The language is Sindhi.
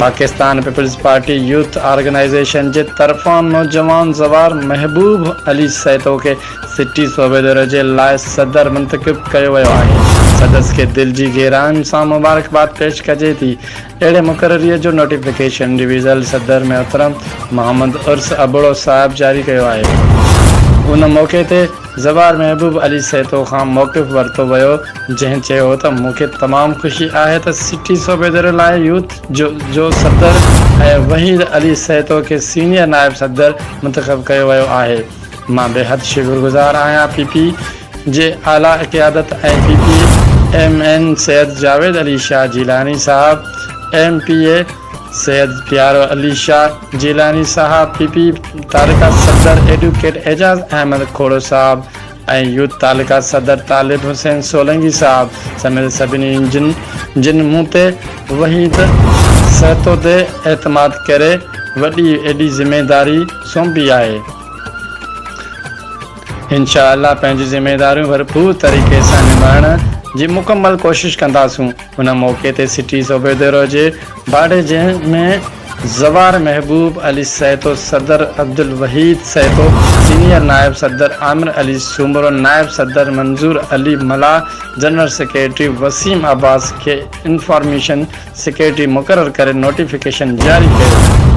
Pakistan Peoples Party youth organisation جي طرفان نوجوان زوار محبوب علي سهتو کي سٽي صوبيدر جي لاء صدر منتخب ڪيو ويو آهي. سندس کي دل جي گهراين سان مبارڪباد پيش ڪجي ٿي. اهڙي مقرريء جو نوٽيفڪيشن ڊويزنل صدر محترم محمد عرس ابڙو صاحب جاري ڪيو آهي. ان موقعي تي زوار محبوب علي سهتو کان موقف ورتو ويو جنهن چيو ته مون کي تمام خوشي آهي ته سٽي صوبيدر لاء يوٿ جو صدر ۽ وحيد علي سهتو کي سينيئر نائب صدر منتخب ڪيو ويو آهي. مان بيحد شڪرگذار آهيان پي پي جي اعليٰ قيادت ۽ P P M N Syed Javed Ali Shah Jilani صاحب، ايم پي اي سيد پيارو علي شاهه جيلاني صاحب، پي پي تعلقه صدر ايڊوڪيٽ اعجاز احمد کوڙو صاحب ۽ يوٿ تعلقه صدر طالب حسين سولنگي صاحب سميت سڀني جن جن مون تي وحيد سهتو تي اعتماد ڪري وڏي ايڏي ذميداري سونپي آهي. انشاء الله پنهنجون ذميداريون ڀرپور طريقي سان نڀائڻ جي مڪمل ڪوشش ڪنداسون. ان موقعي تي سٽي صوبيديرو جي باڊهه جنهن ۾ زوار محبوب علي سهتو صدر، عبدالوحيد سهتو سينيئر نائب صدر، عامر علي سومرو نائب صدر، منظور علي ملاح جنرل سيڪريٽري، وسيم عباس کي انفارميشن سيڪريٽري مقرر ڪري نوٽيفڪيشن جاري ڪيو.